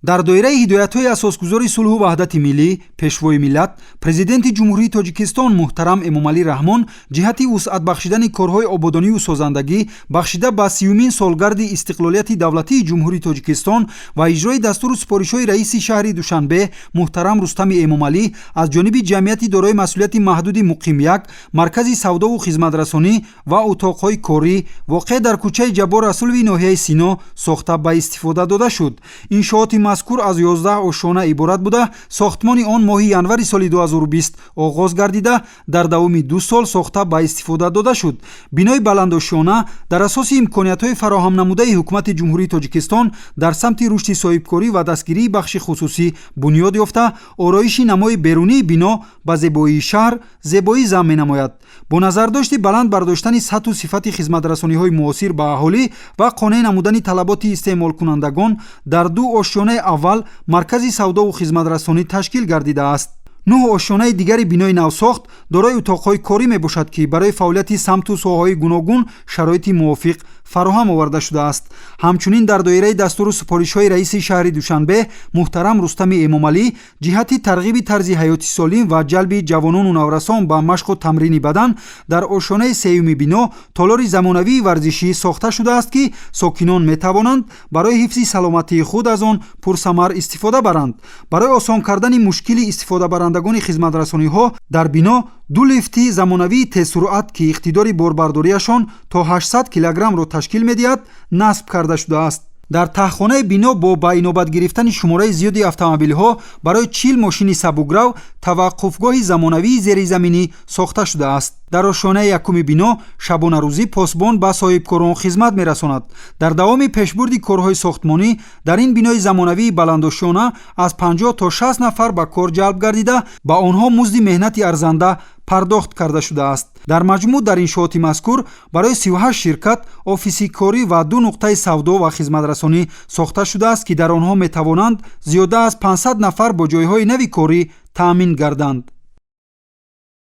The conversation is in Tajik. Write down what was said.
Дар доираи ҳидоятҳои Асосгузори сулҳу ваҳдати миллӣ, Пешвои миллат, Президенти Ҷумҳурии Тоҷикистон муҳтарам Эмомалӣ Раҳмон ҷиҳати вусъат бахшидани корҳои ободонию созандагӣ, бахшида ба 30-умин солгарди истиқлолияти давлатии Ҷумҳурии Тоҷикистон ва иҷрои дастуру супоришҳои раиси шаҳри Душанбе муҳтарам Рустами Эмомалӣ, аз ҷониби ҷамъияти дорои масъулияти маҳдуди «Муқим як» маркази савдову хизматрасонӣ ва утоқҳои корӣ, воқеъ дар кӯчаи Ҷаббор Расулови ноҳияи Сино, сохта ба истифода дода шуд. Иншооти мазкур аз 11 ошёна иборат буда, сохтмони он моҳи январи соли 2020 оғоз гардида, дар давоми 2 сол сохта ба истифода дода шуд. Бинои баландошёна дар асоси имкониятҳои фароҳамнамудаи Ҳукумати Ҷумҳурии Тоҷикистон дар самти рушди соҳибкорӣ ва дастгирии бахши хусусӣ бунёд ёфта, ороиши намои берунии бино ба зебоии шаҳр зебоӣ зам менамояд. Бо назардошти баланд бардоштани сатҳу сифати хизматрасониҳои муосир ба аҳолӣ ва қонеъ намудани талаботи истеъмолкунандагон, дар ду ошёнаи аввал маркази савдову хизматрасонӣ ташкил гардидааст. Нӯҳ ошёнаи дигари бинои навсохт дорои утоқҳои корӣ мебошад, ки барои фаъолияти самту соҳаҳои гуногун шароити мувофиқ фароҳам оварда шудааст. Ҳамчунин, дар доираи дастуру супоришҳои раиси шаҳри Душанбе муҳтарам Рустами Эмомалӣ ҷиҳати тарғиби тарзи ҳаёти солим ва ҷалби ҷавонону наврасон ба машқу тамрини бадан, дар ошёнаи сеюми бино толори замонавии варзишӣ сохта шудааст, ки сокинон метавонанд барои ҳифзи саломатии худ аз он пурсамар истифода баранд. Барои осон кардани мушкили истифодабарандагони хизматрасониҳо, дар бино ду лифти замонавии тезсуръат, ки иқтидори борбардориашон то 800 килограммро ташкил медиҳад, насб карда шудааст. Дар таҳхонаи бино бо ба инобат гирифтани шумораи зиёди автомобилҳо барои 40 мошини сабукрав таваққуфгоҳи замонавии зеризаминӣ сохта шудааст. Дар ошёнаи якуми бино шабонарӯзӣ посбон ба соҳибкорон хизмат мерасонад. Дар давоми пешбурди корҳои сохтмонӣ дар ин бинои замонавии баландошёна аз 50 то 60 нафар ба кор ҷалб гардида, ба онҳо музди меҳнати арзанда пардохт карда шудааст. Дар маҷмӯъ дар иншооти мазкур барои 38 ширкат офиси корӣ ва ду нуқтаи савдо ва хизматрасонӣ сохта шудааст, ки дар онҳо метавонанд зиёда аз 500 нафар бо ҷойҳои нави корӣ таъмин гарданд.